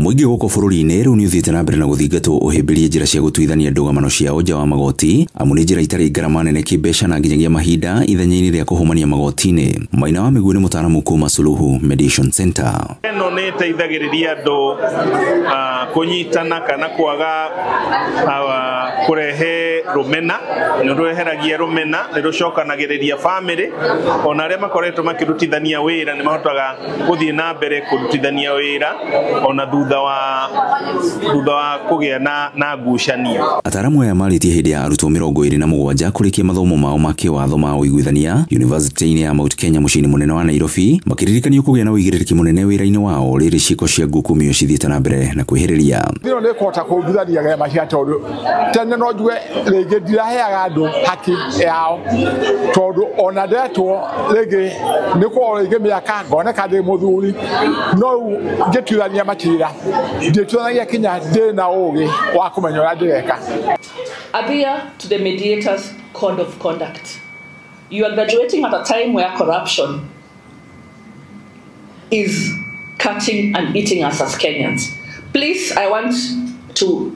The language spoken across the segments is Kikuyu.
Mũingĩ gũkũ bũrũri-inĩ rĩu nĩ ũthiĩte na mbere na gũthingatwo ũhĩmbĩrie njĩra cia gũtuithania ndũgamano ciao nja wa magoti, amu nĩ njĩra itarĩ ngarama nene kĩmbeca na nginyagia mahinda ithenya-inĩ rĩa kũhũmania magoti-inĩ. Maina wa Mĩguĩ nĩ mũtaaramu kuma Suluhu Mediation Center. Ĩno nĩ ĩteithagĩrĩria andũ kũnyitana kana kwaga kũrehe rũmena, nĩ rweheragia rũmena, nĩ rũcokanagĩrĩria bamĩrĩ, ona arĩa makoretwo makĩrutithania wĩra nĩ mahotaga gũthiĩ na mbere kũrutithania wĩra ona thutha wa kũgĩa na ngucanio. Ataaramu aya marĩtie hĩndĩ ya arutwo 27 kũrĩkia mathomo mao ma kĩwatho ma ũiguithania University-inĩ ya Mount Kenya mũciĩ-inĩ mũnene wa Nairobi, makĩririkanio kũgĩa na ũigĩrĩrĩki mũnene wĩra-inĩ wao rĩrĩ ciĩko cia ngukumio cithiĩte na mbere na kwĩhĩrĩria. Ĩno nĩ kũhota kũiguithania maciira, tondũ tene no njuge rĩngĩ ndiraheaga andũ haki yao, tondũ ona ndetwo rĩngĩ nĩ kwao rĩngĩ mĩaka ngoneka ndĩ mũthuri, no rĩu ngĩtuithania macira ndĩtuithanagia kinya ndĩ na ũgĩ wa kũmenya ũrĩa ndĩreka. Adhere to the mediator's code of conduct. You are graduating at a time where corruption is cutting and eating us as Kenyans. Please, I want to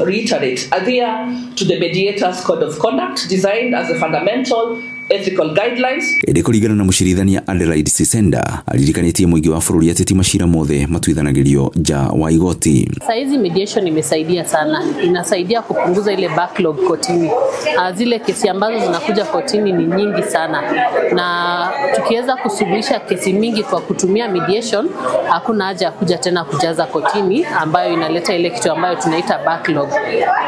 reiterate, adhere to the mediator's code of conduct designed as a fundamental ethical guidelines. Ĩndĩ kũringana na mũcirithania Adelaide Sisenda, aririkanĩtie mũingĩ wa bũrũri atĩ ti macira mothe matuithanagĩrio nja wa igoti. Saizi mediation imesaidia sana, inasaidia kupunguza ile backlog kotini. Zile kesi ambazo zinakuja kotini ni nyingi sana, na tukiweza kusuluhisha kesi mingi kwa kutumia mediation, hakuna haja ya kuja tena kujaza kotini, ambayo inaleta ile kitu ambayo tunaita backlog.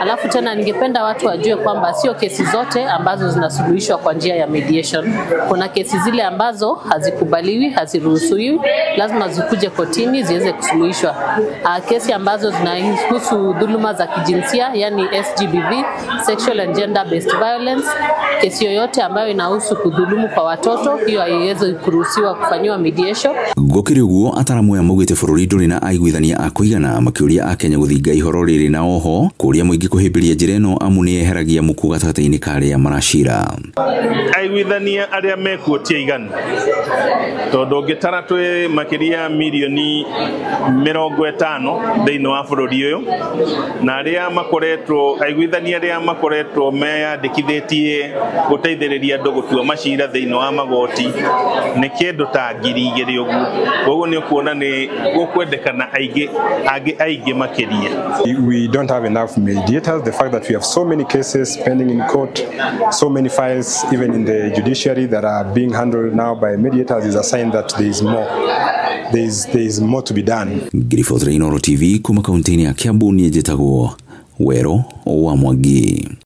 Alafu tena ningependa watu wajue kwamba sio kesi zote ambazo zinasuluhishwa kwa njia ya mediation. Kuna kesi zile ambazo hazikubaliwi, haziruhusiwi, lazima zikuje kotini ziweze kusuluhishwa. Kesi ambazo zinahusu dhuluma za kijinsia, yani SGBV, sexual and gender based violence, kesi yoyote ambayo inahusu kudhulumu kwa watoto, hiyo haiwezi kuruhusiwa kufanyiwa mediation. Gũkĩrĩ ũguo, ataramu aya maugĩte bũrũri ndũrĩ na aiguithania a kũigana, makĩũria akenya gũthinga ihoro rĩrĩ na oho kũria mũingĩ kũhĩmbĩria njĩra ĩno, amu nĩ yeheragia muku gatagatĩ-inĩ ka arĩa maracira. Aiguithania arĩa mekuo ti aiganu, tondũ ũngĩtara twĩ makĩria mirioni 50 thĩinĩ wa bũrũri ũyũ, na arĩa makoretwo aiguithania arĩa makoretwo meyandĩkithĩtie gũteithĩrĩria andũ gũtua macira thĩinĩ wa magoti nĩ kĩndũ ta 2000 ũguo. Koguo nĩ ũkuona nĩ gũkwendekana aingĩ angĩ aingĩ makĩria. We don't have enough mediators. The fact that we have so many cases pending in court, so many files even in the judiciary that are being handled now by mediators is a sign that there is more. There is more to be done. Ngiribotera Inooro TV kuma kaunti-inĩ ya Kiambu, niĩ njĩtagwo Wero wa Mwangi.